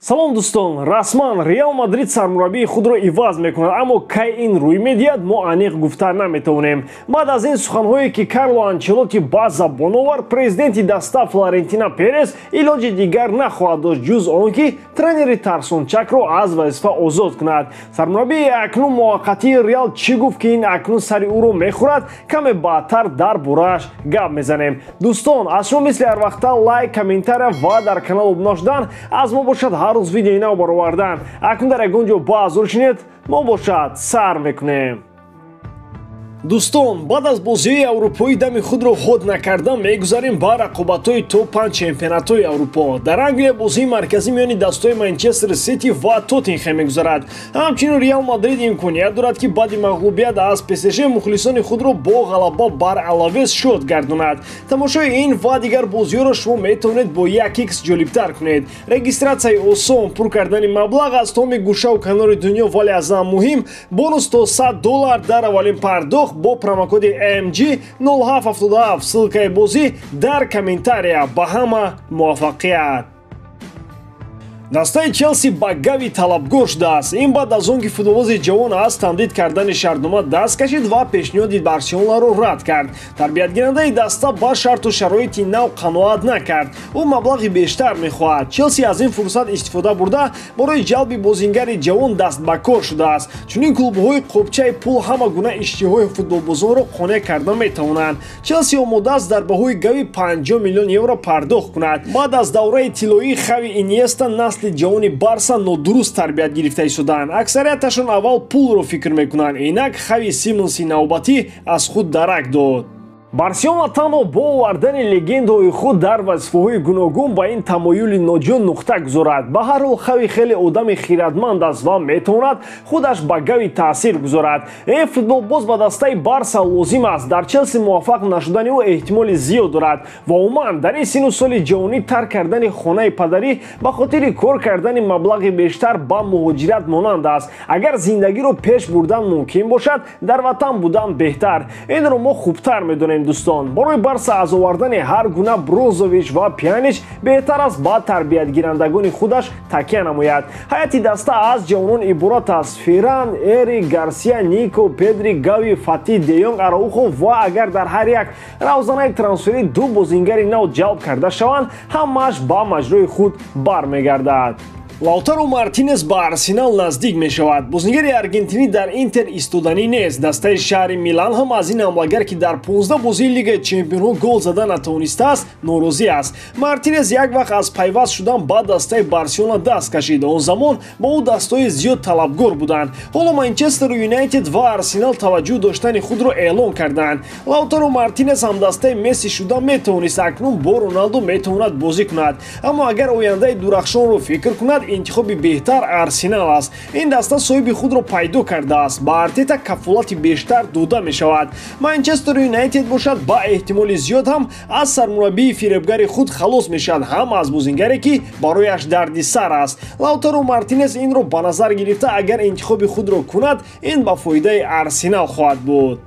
Салом дӯстон, расман Реал Мадрид сармураббии худро иваз мекунад, аммо кай ин рӯй медиҳад, мо аниқ гуфта наметавонем. Баъд аз ин суханҳое ки Карло Анчелотти ба забон овард, президенти даста Флорентино Перес илоҷи дигар нахоҳад дошт, ҷуз он ки тренери тарсончакро аз вазифа озод кунад. Сармураббии акнун муваққатии Реал чӣ гуфт, ки ин акнун сари ӯро мехӯрад, каме баъдтар дар борааш гап мезанем. Дӯстон, аз шумо мисли ҳар вақта лайк, комментария ва дар канал обуна шудан, аз мо бошад ҳар рӯз видеои нав баровардан. Акнун дар ягон ҷо ба ҳузур шинед, мо бошад сар мекунем. Дӯстон, баъд аз бозиҳои аврупоӣ дами худро ход накардан мегузарем ба рақобатҳои топ-5 чемпионатҳои Аврупо. Дар Англия бозии марказӣ миёни дастҳои Манчестер Сити ва Тоттенхем мегузарад. Ҳамчунин Реал Мадрид имконият дорад, ки баъди мағлубият аз ПСЖ мухлисони худро бо ғалаба бар Алавес шод гардонад. Тамошои ин ва дигар бозиҳоро шумо метавонед бо 1x ҷолибтар кунед. Регистратсияи осон, пур кардани маблағ аз томи гӯшаву канори дунё, вале аз ҳама муҳим бонус то $100 дар аввалин пардохт бо промокоди MG 0777. Ссылкаи бозӣ дар комментария. Ба ҳама муваффақият. Дастаи Челси ба Гави талабгор шудааст. Ин баъд аз он ки футболбози ҷавон аз тамдид кардани шартнома даст кашид ва пешниҳоди Барселонаро рад кард. Тарбиятгирандаи даста ба шарту шароити нав қаноат накард. Ӯ маблағи бештар мехоҳад. Челси аз ин фурсат истифода бурда барои ҷалби бозингари ҷавон даст ба кор шудааст. Чунин клубҳои қопчаи пул ҳама гуна иштиҳои футболбозонро қонеъ карда метавонанд. Челси омода аст дар баҳои Гави 50 миллион евро пардохт кунад. Баъд аз давраи тиллоии Хави, Иньеста насли ҷавони Барса нодуруст тарбият гирифта истоданд. Аксарияташон аввал пулро фикр мекунанд. Инак Хави Симонси навбатӣ аз худ дарак дод. Барселона танҳо бо овардани легендаҳои худ дар вазифаҳои гуногун ба ин тамоюли ноҷо нуқта гузорад. Ба ҳар ҳол Хави хеле одами хирадманд аст ва метавонад худаш ба Гави таъсир гузорад. Ин футболбоз ба дастаи Барса лозим аст. Дар Челси муваффақ нашудани ӯ эҳтимоли зиёд дорад ва умуман дар ин сину соли ҷавонӣ тарк кардани хонаи падарӣ ба хотири кор кардани маблағи бештар ба муҳоҷират монанд аст. Агар зиндагиро пеш бурдан мумкин бошад, дар ватан будан беҳтар. Инро мо хубтар медонем. Дӯстон, барои Барса аз овардани ҳар гуна Брозович ва Пьянич беҳтар аст ба тарбиятгирандагони худаш такя намояд. Ҳайати даста аз ҷавонон иборат аст: Ферран, Эрик Гарсия, Нико, Педри, Гави, Фати, Де Йонг, Араухо ва агар дар ҳар як равзанаи трансферӣ ду бозингари нав ҷалб карда шаванд, ҳамааш ба маҷрои худ бармегардад. Лаутаро Мартинес ба Арсенал наздик мешавад. Бозингари аргентинӣ дар Интер истоданӣ нест. Дастаи шаҳри Милан ҳам аз ин ҳамлагар, ки дар 15 бозии Лигаи чемпионҳо гол зада натавонистааст, норозӣ аст. Мартинес як вақт аз пайваст шудан ба дастаи Барселона даст кашид. Он замон ба ӯ дастҳои зиёд талабгор буданд. Ҳоло Манчестер Юнайтед ва Арсенал таваҷҷӯҳ доштани худро эълон карданд. Лаутаро Мартинес ҳамдастаи Месси шуда метавонист, акнун бо Роналду метавонад бозӣ кунад. Аммо агар ояндаи дурахшонро фикр кунад, интихоби беҳтар Арсенал аст. Ин даста соҳиби худро пайдо кардааст. Ба Артета кафолати бештар дода мешавад. Манчестер Юнайтед бошад ба эҳтимоли зиёд ҳам аз сармураббии фиребгари худ халос мешавад, ҳам аз бозингаре, ки барояш дарди сар аст. Лаутаро Мартинес инро ба назар гирифта, агар интихоби худро кунад, ин ба фоидаи Арсенал хоҳад буд.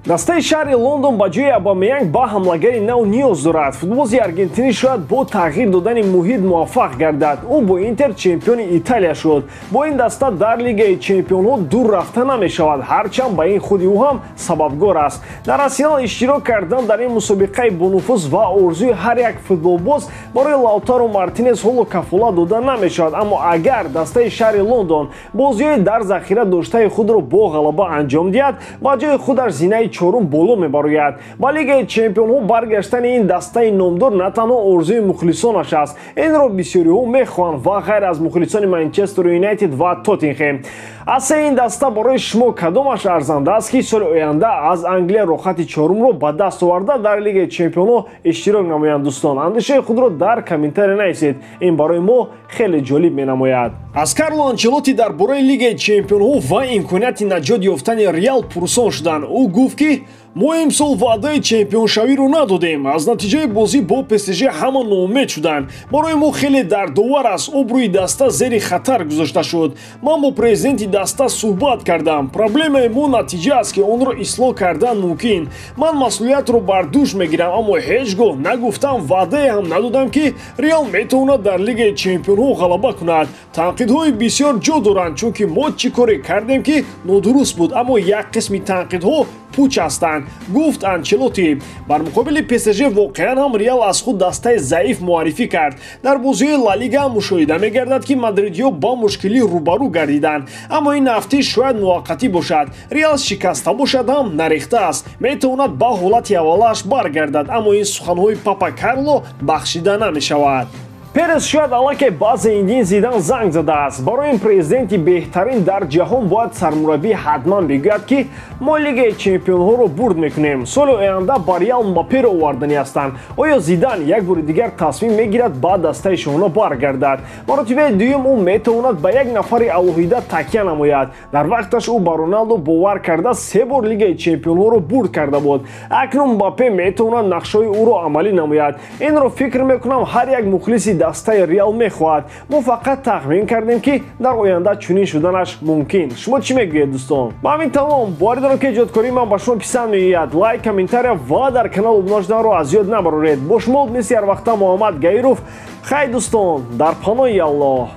Дастаи шаҳри Лондон ба ҷои Абамеянг ба ҳамлагари нав ниёз дорад. Футболбози аргентинӣ шояд бо тағйир додани муҳит муваффақ гардад. Ӯ бо Интер чемпиони Италия шуд. Бо ин даста дар Лигаи чемпионҳо дур рафта намешавад, ҳарчанд ба ин худи ӯ ҳам сабабгор аст. Дар Арсенал иштирок кардан дар ин мусобиқаи бонуфуз ва орзуи ҳар як футболбоз барои Лаутаро Мартинес ҳоло кафолат дода намешавад, аммо агар дастаи шаҳри Лондон бозиҳои дар захира доштаи худро бо ғалаба анҷом диҳад, ба ҷои худаш зинаи чорум боло мебарояд. Ба Лигаи чемпионҳо баргаштани ин дастаи номдор на танҳо орзуи мухлисонаш аст, инро бисёриҳо мехоҳанд ва ғайр аз мухлисони Манчестер Юнайтед ва Тоттенхем. Аз се ин даста барои шумо кадомаш арзанда аст, ки соли оянда аз Англия рохати чорумро ба даст оварда дар Лигаи чемпионҳо иштирок намоянд? Дӯстон, андешаи худро дар комментария нависед, ин барои мо хеле ҷолиб менамояд. Аз Карло Анчелотти дар бораи Лигаи чемпионҳо ва имконияти наҷот ёфтани Реал пурсон шуданд. Ӯ гуфт, ки Мо имсол ваъдаи чемпионшавиро надодем. Аз натиҷаи бозӣ бо ПСЖ ҳама ноумед шуданд. Барои мо хеле дардовар аст, обрӯи даста зери хатар гузошта шуд. Ман бо президенти даста суҳбат кардам. Проблемаи мо натиҷа аст, ки онро ислоҳ кардан мумкин. Ман масъулиятро бар дӯш мегирам, аммо ҳеҷ гоҳ нагуфтам, ваъдае ҳам надодам, ки Реал метавонад дар Лигаи чемпионҳо ғалаба кунад. Танқидҳои бисёр ҷо доранд, чунки мо чӣ коре кардем, ки нодуруст буд, аммо як қисми танқидҳо пуч ҳастанд, гуфт Анчелоти. Бар муқобили ПСЖ воқеан ҳам Реал аз худ дастаи заиф муаррифӣ кард. Дар бозиҳои Ла Лига мушоҳида мегардад, ки мадридиҳо ба мушкилӣ рӯбарӯ гардиданд, аммо ин нафтиш шояд муваққатӣ бошад. Реал шикаста бошад ҳам нарехта аст, метавонад ба ҳолати аввалааш баргардад, аммо ин суханҳои Папа Карло бахшида намешавад. Перес шояд аллакай ба Зинедин Зидан занг задааст. Барои ин президенти беҳтарин дар ҷаҳон бояд сармураббӣ ҳатман бигӯяд, ки мо Лигаи чемпионҳоро бурд мекунем. Соли оянда ба Реал Мбапперо оварданӣ ҳастанд. Оё Зидан як бори дигар тасмим мегирад ба дастаи шоҳона баргардад? Маротибаи дуюм ӯ метавонад ба як нафари алоҳида такя намояд. Дар вақташ ӯ ба Роналдо бовар карда се бор Лигаи чемпионҳоро бурд карда буд. Акнун Мбаппе метавонад нақшҳои ӯро амалӣ намояд. Инро фикр мекунам ҳар як мухлиси дастаи Реал мехоҳад. Мо фақат тахмин кардем, ки дар оянда чунин шуданаш мумкин. Шумо чӣ мегӯед, дӯстон? Ба ҳамин тамом. Боварӣ дорам, ки эҷодкории ман ба шумо писанд меояд. Лайк, комментария ва дар канал обуна шуданро аз ёд набароред. Бо шумо мисли ҳар вақта Муҳаммад Гаиров. Хай, дӯстон, дар паноҳи Аллоҳ.